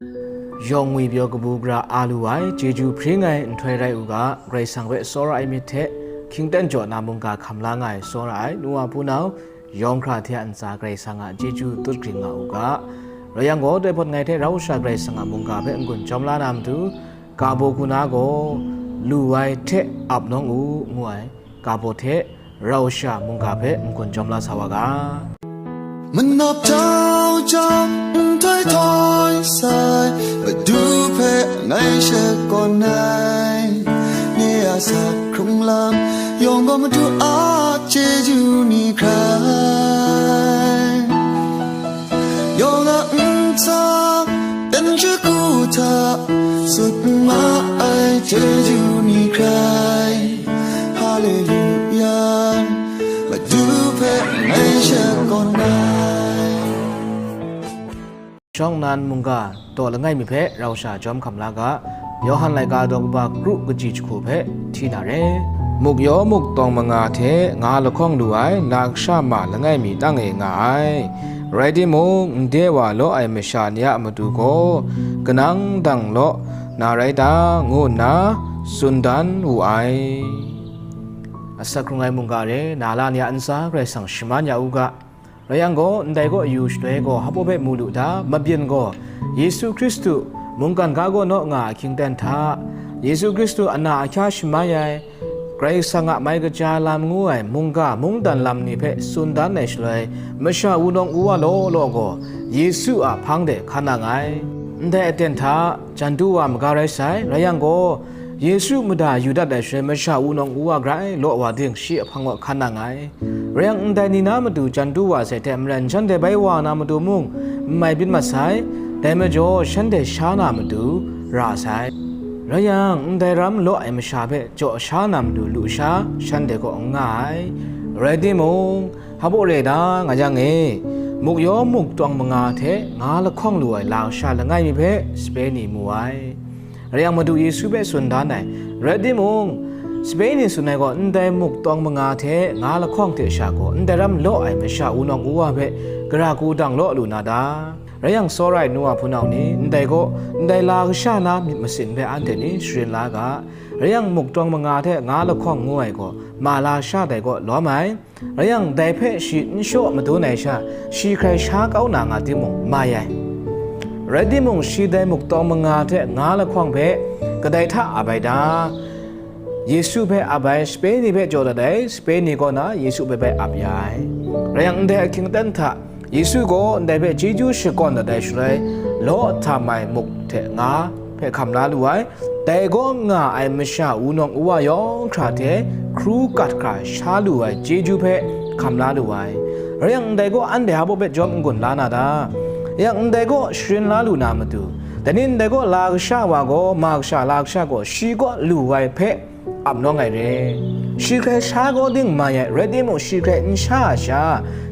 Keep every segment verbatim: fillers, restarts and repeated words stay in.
Yawng ngwi pyaw kabu gara a lu ai, chyeju hpring ai nhtoi rai u ga, Karai Kasang hpe tsawra ai myit hte, hkying ten jaw na mungga hkam la nga ai tsawra ai nu wa hpunau, yawng hkra hte a ntsa Karai Kasang a chyeju tut gring nga u ga. Rai yang gaw, dai hpawt ngai hte rau sha Karai Kasang a mungga hpe n-gun jawm la na matu, ga baw hku na gaw, lu ai hte ap nawng u, ngu ai ga baw hte rau sha mungga hpe n-gun jawm la sa wa ga. Manap jau jau nhtoi htoi sai, Madu hpe ngai shakawn ai. Nye a sa hkrung lam yawng gaw Madu a chyeju ni hkrai. Yawng a ntsa, dan shagu hta, sut ma ai chyeju ni hkrai. Haleluya, Madu hpe ngai shakawn ai. Shawng nnan mungga taw langai mi hpe rau sha jawm hkam la ga, Yawhan laika daw kaba kru kaji jahku hpe hti na re. Muk yaw muk tawng manga hte nga lahkawng lu ai na kasha ma langai mi tang e nga ai. Rai timung, nde wa law ai masha ni a matu gaw kanang dang law na rai ta, ngu nna tsun dan wu ai. Asak hkrung ai mungga re, na la ni a ntsa Karai Kasang shaman ya u ga. Rai yang gaw, ndai kaw yu shaloi gaw, hpa hpe mu lu ta, mabyin gaw, Yesu Hkristu, mungkan ga gaw naw nga a hkying ten hta, Yesu Hkristu ana ahkya shamai ai, Karai Kasang a mai kaja lam ngu ai mungga mungdan lam ni hpe tsun dan ai shaloi, masha wunawng u wa law law gaw, Yesu a hpang de hkan nang ai. Ndai aten hta, jan du wa maga rai sai, rai yang gaw, Yesu mada yu dat ai shaloi, masha wunawng u wa grai law wa ding, shi a hpang gaw hkan nang ai. Rai yang, ndai ni na matu jan du wa sai hte maren, shanhte bai wa na matu mung n mai byin mat sai, dai majaw shanhte sha na matu ra sai. Rai yang, ndai ram law ai masha hpe jaw sha na matu lu sha, shanhte kaw n nga ai. Rai timung, hpa re da nga yang e, muk yaw muk tawng manga hte nga lahkawng lu ai lasha langai mi hpe sape ni mu ai. Rai yang, Madu Yesu hpe tsun dan ai. Rai timung, sape ni tsun ai gaw, ndai muk tawng manga hte nga lahkawng hte sha gaw, ndai ram law ai masha wunawng u wa hpe gara ku dang law lu na ta? Rai yang, tsawra ai nu wa hpunau ni, ndai gaw, ndai la kasha na myit masin hpe anhte ni sharin la ga. Rai yang, muk tawng manga hte nga lahkawng ngu ai gaw, ma lasha dai kaw lawm ai. Rai yang, dai hpe shi n shaw madun ai sha, shi hkrai sha kau na nga timung, mai ai. Rai timung, shi dai muk tawng manga hte nga lahkawng hpe kadai hta ap ai ta? Yesu hpe ap ai, sape ni hpe jaw dat ai, sape ni kaw na Yesu hpe bai ap ya ai. Rai yang, ndai ahkying aten hta, Yesu gaw ndai hpe chyeju shakawn dat ai shaloi, law htam ai muk hte nga hpe hkam la lu ai. Dai kaw nga ai masha wunawng u wa yawng hkra hte hkru kat hkra sha lu ai chyeju hpe hkam la lu ai. Rai yang, ndai gaw anhte hpa hpe jawm n-gun la na ta? Rai yang, ndai gaw sharin la lu na matu, dai ni ndai gaw la kasha wa gaw, ma kasha la kasha gaw, shi kaw lu ai hpe ap nawng ai re. Shi hkrai sha kaw ding mai ai, rai timung, shi hkrai n sha a sha,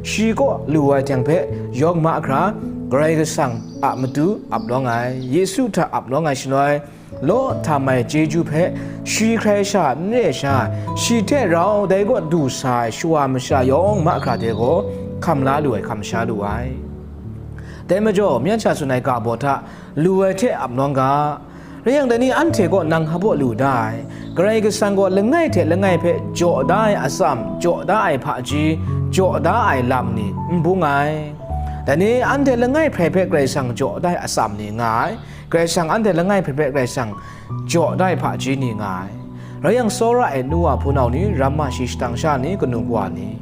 shi kaw lu ai hteng hpe yawng mahkra Karai Kasang a matu ap nawng ai, Yesu hta ap nawng ai shaloi, law htam ai chyeju hpe shi hkrai sha n re ai sha, shi hte rau dai kaw du sa ai shawa masha yawng mahkra de gaw hkam la lu ai, hkam sha lu ai. Dai majaw, myan sha tsun ai ga baw hta lu ai hte ap nawng ga. Rai yang, dai ni anhte gaw nang hpa lu da ai? Karai Kasang gaw langai hte langai hpe jaw da ai atsam, jaw da ai hpaji, jaw da ai lam ni n bung ai. Dai ni anhte langai hpe hpe Karai Kasang jaw da ai atsam ni nga ai. Karai Kasang anhte langai hpe hpe Karai Kasang jaw da ai hpaji ni nga ai. Rai yang, tsawra ai nu wa hpunau ni, ramma shi shadang sha ni, kanu kawa ni,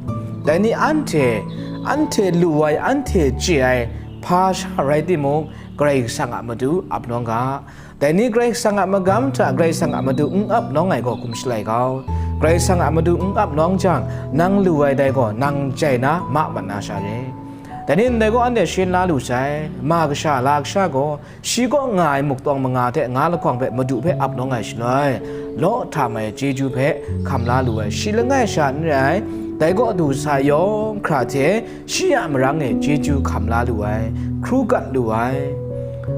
dai ni anhte, anhte lu ai, anhte chye ai hpa sha rai timung, Karai Kasang a matu ap nawng ga. Dai ni Karai Kasang a magam hta Karai Kasang a matu n ap nawng ai gaw hkum shalai gau. Karai Kasang a matu n ap nawng jang, nang lu ai dai gaw nang jai na ma mat na sha re. Dai ni ndai gaw anhte sharin la lu sai, ma kasha la kasha gaw, shi kaw nga ai muk tawng manga hte nga lahkawng hpe Madu hpe ap nawng ai shaloi, law htam ai chyeju hpe hkam la lu ai, shi langai sha n re ai, dai kaw du sa ai yawng hkra hte, shi a marang e chyeju hkam la lu ai, hkru kat lu ai.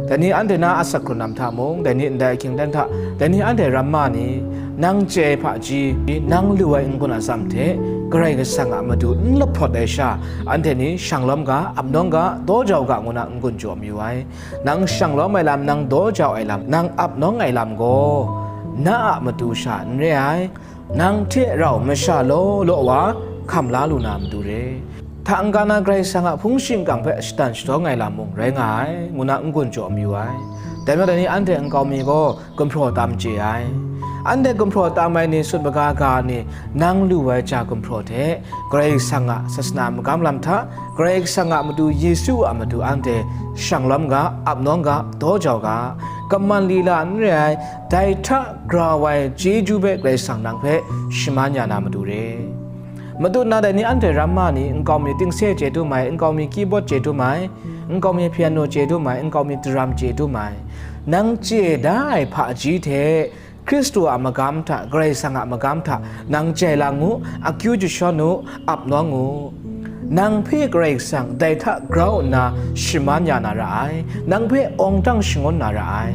Dai ni anhte na asak hkrun lam hta mung, dai ni ndai ahkying aten hta, dai ni anhte ramma ni, nang chye ai hpaji, nang lu ai n-gun atsam hte, Karai Kasang a matu n lahpawt ai sha, anhte ni shang lawm ga, ap nawng ga, daw jau ga, ngu na n-gun jaw mayu ai. Nang shang lawm ai lam, nang daw jau ai lam, nang ap nawng ai lam gaw, na a matu sha n re ai. Nang hte rau masha law law wa hkam la lu na matu re. Hta n-ga na Karai Kasang a hpung shingkang hpe shatan shadawng ai lam mung rai nga ai, ngu na n-gun jaw mayu ai. Dai majaw dai ni anhte nkau mi gaw gumhpraw tam chye ai. Anhte gumhpraw tam ai ni sut maga ga ni, nang lu ai ja gumhpraw hte Karai Kasang a sasana magam lam hta, Karai Kasang a matu Yesu a matu anhte shang lawm ga, ap nawng ga, daw jau ga, kaman lila n re ai, dai hta grau ai chyeju hpe Karai Kasang nang hpe shaman ya na matu re. Matu na dai ni anhte ramma ni, nkau mi tingse chye dum ai, nkau mi kibawt chye dum ai, nkau mi piano chye dum ai, nkau mi daram chye dum ai, nang chye da ai hpaji hte Hkristu a magam hta, Karai Kasang a magam hta, nang jai lang u, akyu jashawn u, ap nawng u. Nang hpe Karai Kasang dai hta grau nna shaman ya na ra ai, nang hpe awng dang shangun na ra ai.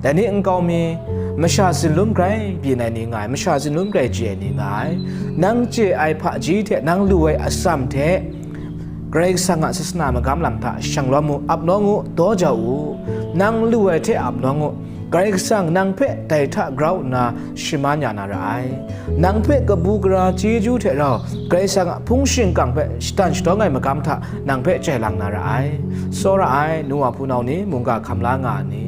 Dai ni nkau mi, masha zinlum grai byin ai ni nga ai, masha zinlum grai chye ai ni nga ai. Nang chye ai hpaji hte nang lu ai atsam hte, Karai Kasang a sasana magam lam hta shang lawm u, ap nawng u, daw jau u. Nang lu ai hte ap nawng u. Karai Kasang nang hpe dai hta grau nna shaman ya na ra ai. Nang hpe kabu gara chyeju hte rau Karai Kasang a hpung shingkang hpe shatan shadawng ai magam hta nang hpe jai lang na ra ai. Tsawra ai, nu wa hpunau ni, mungga hkam la nga ai ni,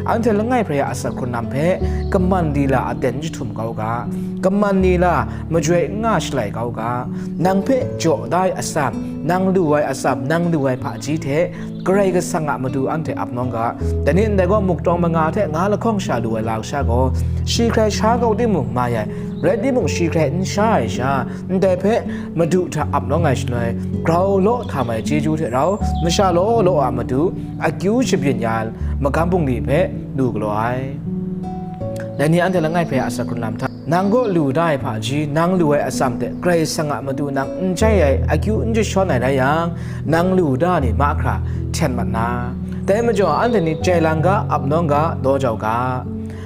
anhte langai hprai a asak hkrun lam hpe kaman lila aten jahtum kau ga, kaman lila majoi n nga shalai kau ga, nang hpe jaw da ai atsam, nang lu ai atsam, nang lu ai hpaji hte Karai Kasang a matu anhte ap nawng ga. Dai ni ndai gaw muktawng manga hte nga lahkawng sha lu ai lau sha gaw, shi hkrai sha kau timung mai ai, rai timung shi hkrai n sha ai sha, ndai hpe Madu hta ap nawng ai shaloi, grau law htam ai chyeju hte rau masha law law a matu akyu shabyin ya ai magam bungli hpe lu galaw ai. Dai ni anhte langai hpe a asak hkrun lam hta, nang kaw lu da ai hpaji, nang lu ai atsam hte Karai Kasang a matu nang n jai ai, akyu n jashawn ai rai yang, nang lu da ni mahkra hten mat na. Dai majaw, anhte ni jai lang ga, ap nawng ga, daw jau ga.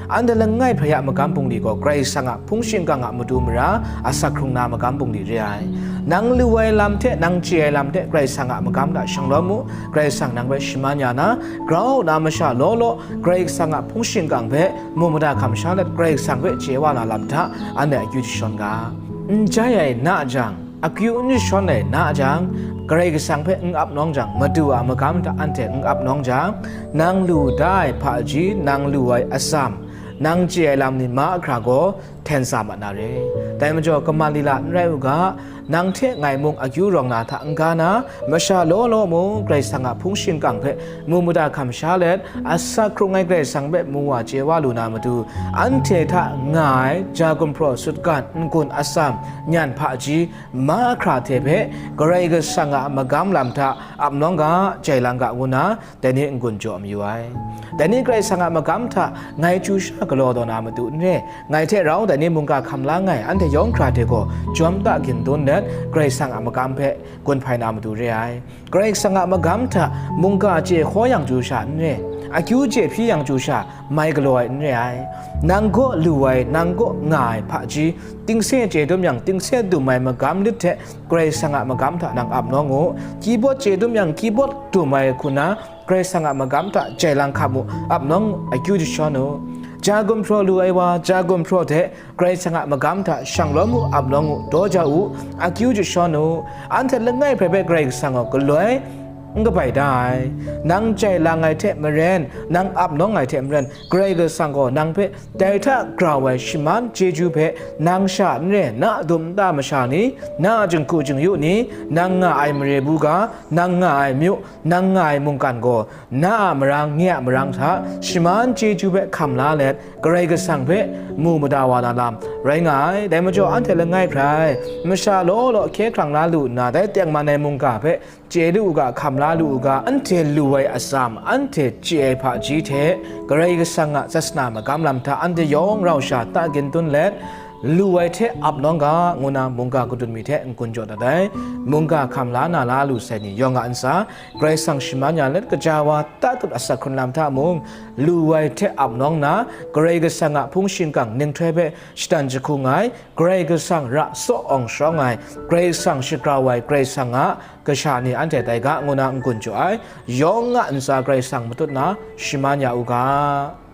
Anhte langai hprai a magam bungli gaw Karai Kasang a hpung shingkang a matu mara asak hkrung na magam bungli re ai. Nang lu ai lam hte nang chye ai lam hte Karai Kasang a magam hta shang lawm u, Karai Kasang nang hpe shaman ya na, grau na masha law law Karai Kasang a hpung shingkang hpe mu mada hkam sha let Karai Kasang hpe chye wa na lam hta anhte akyu jashawn ga. N jai ai na jang, akyu n jashawn ai na jang, Karai Kasang hpe n ap nawng jang, Madu a magam hta anhte n ap nawng jang, nang lu da ai hpaji, nang lu ai atsam, nang chye ai lam ni mahkra gaw hten sa mat na re. Dai majaw, kaman lila n rai u ga, nang hte ngai mung akyu rawng na hta n-ga na, masha law law mung Karai Kasang a hpung shingkang hpe mu mada hkam sha let, asak hkrung ai Karai Kasang hpe mu wa chye wa lu na matu, anhte hta nga ai ja gumhpraw sutgan n-gun atsam nyan hpaji mahkra hte hpe Karai Kasang a magam lam hta ap nawng ga, jai lang ga ngu na, dai ni n-gun jaw mayu ai. Dai ni Karai Kasang a magam hta ngai chyu sha galaw taw na matu n re, ngai hte rau dai ni mungga hkam la nngai anhte yawng hkra hte gaw jawm ta gindun let, Karai Kasang a magam hpe gun hpai na matu re ai. Karai Kasang a magam hta mungga chye hkaw yang chyu sha n re, akyu chye hpyi yang chyu sha mai galaw ai n re ai. Nang kaw lu ai, nang kaw nga ai hpaji, tingse chye dum yang, tingse dum ai magam lit hte Karai Kasang a magam hta nang ap nawng u. Kibawt chye dum yang, kibawt dum ai hku na, Karai Kasang a magam hta jai lang hkam u, ap nawng u, akyu jashawn u. Ja gumhpraw lu ai wa, ja gumhpraw hte Karai Kasang a magam hta shang lawm u, ap nawng u, daw jau u, akyu jashawn u. Anhte langai hpe hpe Karai Kasang gaw galoi n kabai da ai. Nang jai lang ai hte maren, nang ap nawng ai hte maren, Karai Kasang gaw nang hpe dai hta grau ai shaman chyeju hpe, nang sha n re, na a dum nta masha ni, na a jinghku jingyu ni, nang nga ai mare bu ga, nang nga ai myu, nang nga ai mungkan gaw, na a marang, nye a marang hta shaman chyeju hpe hkam la let, Karai Kasang hpe mu mada wa na lam rai nga ai. Dai majaw, anhte langai hprai, masha law law hkye hkrang la lu nna, dai tengman ai mungga hpe chye lu u ga, hkam la lu u ga, anhte lu ai atsam, anhte chye ai hpaji hte, Karai Kasang a sasana magam lam hta anhte yawng rau sha ta gindun let, Lu ai hte ap nawng ga, ngu na mungga kadun mi hte n-gun jaw dat ai. Mungga hkam la na la lu sai ni yawng a ntsa, Karai Kasang shaman ya let, kaja wa tatut asak hkrun lam hta mung, lu ai hte ap nawng na, Karai Kasang a hpung shingkang ninghtoi hpe shatan jahkung ai, Karai Kasang ra tsaw awng shawng ai, Karai Kasang shagrau ai, Karai Kasang a kasha ni anhte tai ga, ngu na n-gun jaw ai. Yawng a ntsa Karai Kasang matut na shaman ya u ga.